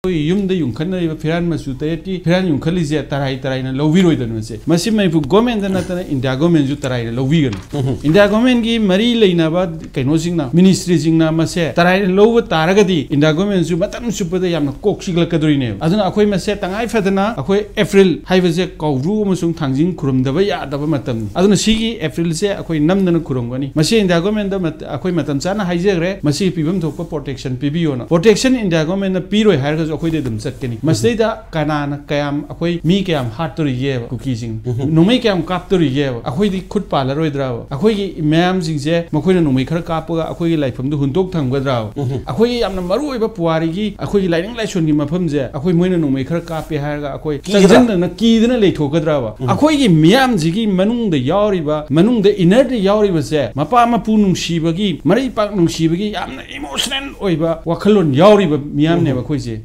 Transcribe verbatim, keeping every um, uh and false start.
ꯑꯩꯈꯣꯏ ꯌꯨꯝꯗ ꯌꯨꯡꯈꯠꯅꯔꯤꯕ ꯐꯤꯔꯥꯟ ꯃꯆꯨ ꯇꯔꯦꯠꯀꯤ ꯐꯤꯔꯥꯟ ꯌꯨꯡꯈꯠꯂꯤꯁꯦ ꯇꯔꯥꯏ ꯇꯔꯥꯏꯅ ꯂꯧꯕꯤꯔꯣꯏꯗꯅ ꯃꯁꯦ꯫ ꯃꯁꯤ ꯃꯅꯤꯄꯨꯔ ꯒꯣꯔꯃꯦꯟꯗ ꯅꯠꯇꯅ ꯏꯟꯗꯤꯌꯥ ꯒꯣꯔꯃꯦꯟꯁꯨ ꯇꯔꯥꯏꯅ ꯂꯧꯕꯤꯒꯅꯨ꯫ ꯏꯟꯗꯤꯌꯥ ꯒꯣꯔꯃꯦꯟꯒꯤ ꯃꯔꯤ ꯂꯩꯅꯕ ꯀꯩꯅꯣꯁꯤꯡꯅ, ꯃꯤꯅꯤꯁꯇ꯭ꯔꯤꯁꯤꯡꯅ ꯃꯁꯦ ꯇꯔꯥꯏꯅ ꯂꯧꯕ ꯇꯥꯔꯒꯗꯤ ꯏꯟꯗꯤꯌꯥ ꯒꯣꯔꯃꯦꯟꯁꯨ ꯃꯇꯝ ꯆꯨꯞꯄꯗ ꯌꯥꯝꯅ ꯀꯣꯛ ꯆꯤꯛꯂꯛꯀꯗꯣꯔꯤꯅꯦꯕ꯫ ꯑꯗꯨꯅ ꯑꯩꯈꯣꯏ ꯃꯁꯦ ꯇꯉꯥꯏ ꯐꯗꯅ ꯑꯩꯈꯣꯏ ꯑꯦꯄ꯭ꯔꯤꯜ ꯍꯥꯏꯕꯁꯦ ꯀꯧꯕ꯭ꯔꯨ ꯑꯃꯁꯨꯡ ꯊꯥꯡꯖꯤꯡ ꯈꯨꯔꯨꯝꯗꯕ ꯌꯥꯗꯕ ꯃꯇꯝꯅꯤ꯫ ꯑꯗꯨꯅ ꯁꯤꯒꯤ ꯑꯦꯄ꯭ꯔꯤꯜꯁꯦ ꯑꯩꯈꯣꯏ ꯅꯝꯗꯅ ꯈꯨꯔꯨꯝꯒꯅꯤ꯫ ꯃꯁꯤ ꯏꯟꯗꯤꯌꯥ ꯒꯣꯔꯃꯦꯟꯗ ꯃꯠ-, ꯑꯩꯈꯣꯏ ꯃꯇꯝ ꯆꯥꯅ ꯍꯥꯏꯖꯈ꯭ꯔꯦ, ꯃꯁꯤꯒꯤ ꯄꯤꯐꯝ ꯊꯣꯛꯄ ꯄ꯭ꯔꯣꯇꯦꯛꯁꯟ ꯄꯤꯕꯤꯌꯣꯅ꯫ ꯄ꯭ꯔꯣꯇꯦꯛꯁꯟ ꯏꯟꯗꯤꯌꯥ ꯒꯣꯔꯃꯦꯟꯅ ꯄꯤꯔꯣꯏ ꯍꯥꯏꯔꯒꯁꯨ ꯑꯩꯈꯣꯏꯗꯤ ꯑꯗꯨꯝ ꯆꯠꯀꯅꯤ꯫ ꯃꯁꯤꯗꯩꯗ ꯀꯅꯥꯅ ꯀꯌꯥꯝ, ꯑꯩꯈꯣꯏ ꯃꯤ ꯀꯌꯥꯝ ꯍꯥꯠꯇꯣꯔꯤꯒꯦꯕ ꯀꯨꯀꯤꯁꯤꯡ? ꯅꯣꯡꯃꯩ ꯀꯌꯥꯝ ꯀꯥꯞꯇꯣꯔꯤꯒꯦꯕ? ꯑꯩꯈꯣꯏꯗꯤ ꯈꯨꯠ ꯄꯥꯜꯂꯔꯣꯏꯗ꯭ꯔꯕ? ꯑꯩꯈꯣꯏꯒꯤ ꯃꯌꯥꯝꯁꯤꯡꯁꯦ ꯃꯈꯣꯏꯅ ꯅꯣꯡꯃꯩ ꯈꯔ ꯀꯥꯞꯄꯒ ꯑꯩꯈꯣꯏꯒꯤ ꯂꯥꯏꯐꯝꯗꯨ ꯍꯨꯟꯗꯣꯛ ꯊꯝꯒꯗ꯭ꯔꯕ? ꯑꯩꯈꯣꯏꯒꯤ ꯌꯥꯝꯅ ꯃꯔꯨ ꯑꯣꯏꯕ ꯄꯨꯋꯥꯔꯤꯒꯤ, ꯑꯩꯈꯣꯏꯒꯤ ꯂꯥꯏꯅꯤꯡ ꯂꯥꯏꯁꯣꯟꯒꯤ ꯃꯐꯝꯁꯦ ꯑꯩꯈꯣꯏ ꯃꯣꯏꯅ ꯅꯣꯡꯃꯩ ꯈꯔ ꯀꯥꯞꯄꯦ ꯍꯥꯏꯔꯒ ꯑꯩꯈꯣꯏ ꯀꯤꯒꯗ꯭ꯔꯥ? ꯆꯪꯁꯤꯟꯗꯅ ꯀꯤꯗꯅ ꯂꯩꯊꯣꯛꯀꯗ꯭ꯔꯕ? ꯑꯩꯈꯣꯏꯒꯤ ꯃꯤꯌꯥꯝꯁꯤꯒꯤ ꯃꯅꯨꯡꯗ ꯌꯥꯎꯔꯤꯕ, ꯃꯅꯨꯡꯗ ꯏꯅꯔꯗ ꯌꯥꯎꯔꯤꯕꯁꯦ, ꯃꯄꯥ ꯃꯄꯨ ꯅꯨꯡꯁꯤꯕꯒꯤ, ꯃꯔꯩ ꯄꯥꯛ ꯅꯨꯡꯁꯤꯕꯒꯤ ꯌꯥꯝꯅ ꯏꯃꯣꯁꯅꯦꯜ ꯑꯣꯏꯕ ꯋꯥꯈꯜꯂꯣꯟ ꯌꯥꯎꯔꯤꯕ ꯃꯤꯌꯥꯝꯅꯦꯕ ꯑꯩꯈꯣꯏꯁꯦ꯫